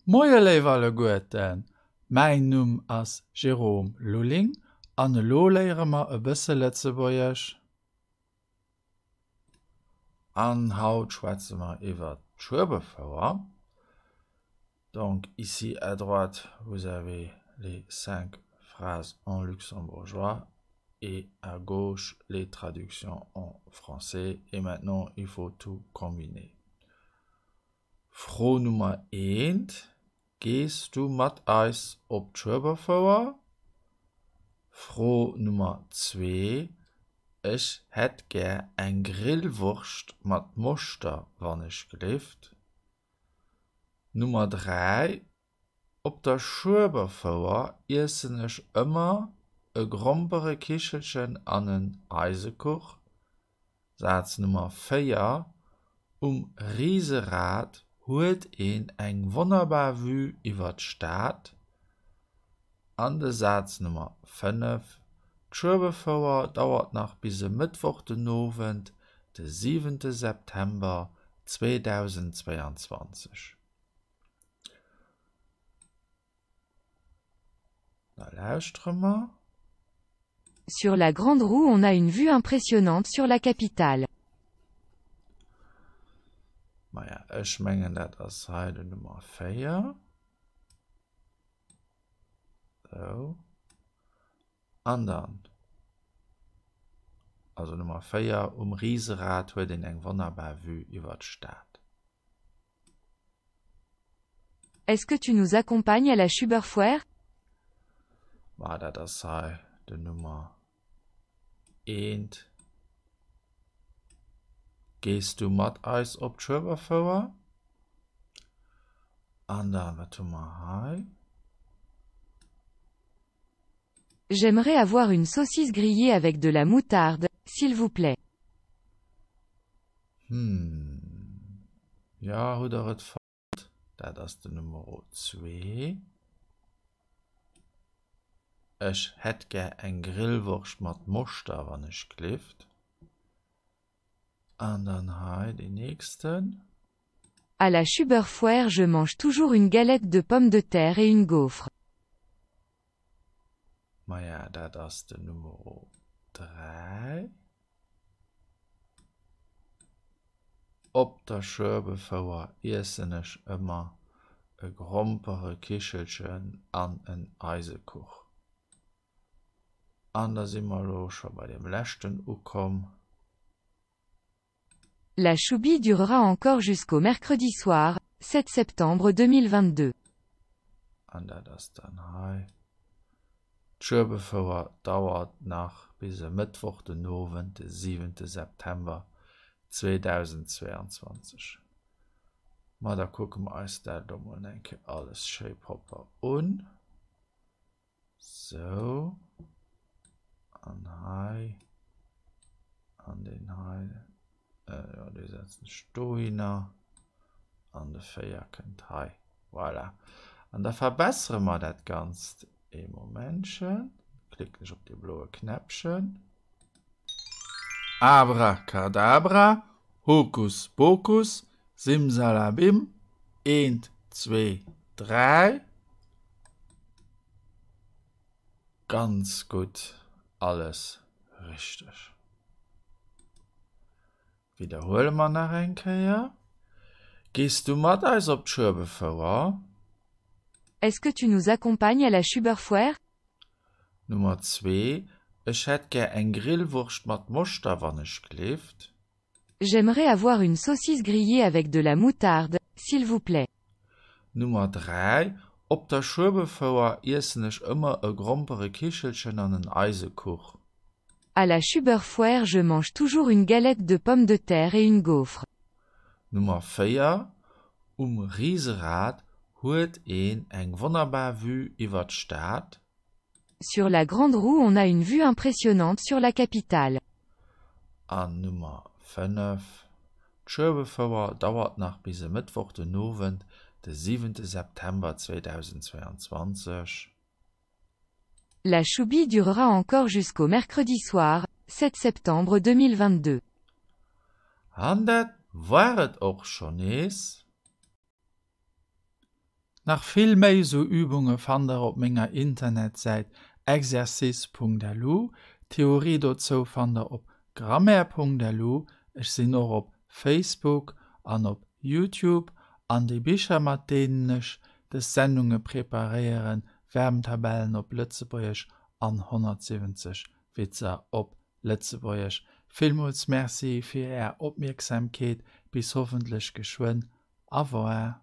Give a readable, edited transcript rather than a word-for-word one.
Moie léif alleguerten, mäin Numm ass Jérôme Lulling an elo léiere mer e bësse Lëtzebuergesch. An haut schwätze mer iwwer d'Schueberfouer. Donc ici à droite vous avez les 5 phrases en luxembourgeois et à gauche les traductions en français et maintenant il faut tout combiner. Fro Nummer eent, Gees du mat eis op d'Schueberfouer? Fro Nummer zwee, Ech hätt gär eng Grillwurscht mat Moschter, wann ech gelift. Nummer 3, Op der Schueberfouer iessen ech ëmmer e Gromperekichelchen an en Eisekuch. Saz Nummer 4, Um Riserad huet een eng wonnerbar Vue iwwer d'Stad. An de Saz Nummer 5, D'Schueberfouer dauert nach bis e Mëttwoch den Owend, de siwente September 2022. Da lauschtere mer. Sur la grande roue on a une vue impressionnante sur la capitale. Maja, ech mengen dat ass hei de Nummer 4. Sou. An dann, also Nummer 4, um Riserad huet een eng wonnerbar Vue iwwer d'Stad. Est-ce que tu nous accompagnes à la Schuberfouer? Ma dat ass hei den Nummer eent. Gees du mat eis op d'Schueberfouer? An dann, wat hu mer hei? J'aimerais avoir une saucisse grillée avec de la moutarde, s'il vous plaît. Hm, jo, hutt der et fonnt? Dat ass den Numero zwee. Ech hätt gär eng Grillwurscht mat Moschter, wann ech glift. An dann hei deen nächsten. À la Schuberfouer je mange toujours une galette de pommes de terre et une gaufre. Maja, dat ass den Numero 3. Op der Schueberfouer iessen ech ëmmer e Gromperekichelchen an en Eisekuch. An da si mer elo scho bei deem leschten ukomm. La Choubi durera encore jusqu'au mercredi soir, 7 septembre 2022. An dat ass dann hei. D'Schueberfouer dauert nach bis e Mëttwoch den Owend, de siwente September 2022. Ma da kucke mer eis dat elo mol eng Kéier alles schéi propper un. Sou, an hei, an deen hei, jo dee setzen ech dohinner, an de 4 kënnt hei. Voilà. An da verbessere mer dat Ganzt ee Momentchen. Klicken ech op dee bloe Knäppchen. Abracadabra, Hokus Pokus, Simsalabim, eent, zwee, dräi. Ganz gutt, alles richteg. Widderhuele mer nach eng Kéier. Gees du mat eis op d'Schueberfouer? Est-ce que tu nous accompagnes à la Schuberfouer? Nummer zwee, Ech hätt gär eng Grillwurscht mat Moschter, wann ech glift. J'aimerais avoir une saucisse grillée avec de la moutarde, s'il vous plaît. Nummer 3, Op der Schueberfouer iessen ech ëmmer e Gromperekichelchen an en Eisekuch. À la Schuberfouer je mange toujours une galette de pommes de terre et une gaufre. Nummer 4, Um Riserad huet een eng wonnerbar Vue iwwer d'Stad. Sur la grande roue on a une vue impressionnante sur la capitale. An Nummer 5, D'Schueberfouer dauert nach bis e Mëttwoch den Owend, de siwente September 2022. La Choubi durera encore jusqu'au mercredi soir, 7 septembre 2022. An dat war et och scho nees. Nach vill méi sou Übunge fannt der op menger Internetsäit exercice.lu. D'Theorie dozou fannt der op grammaire.lu. Ech sinn och op Facebook an op Youtube. An déi Bicher mat deenen ech des Sendunge preparéieren, Verbentabellen op Lëtzebuergesch an 170 Witzer op Lëtzebuergesch. Villmools Merci fir är Opmierksamkeet. Bis hoffentlech geschwënn. Au revoir.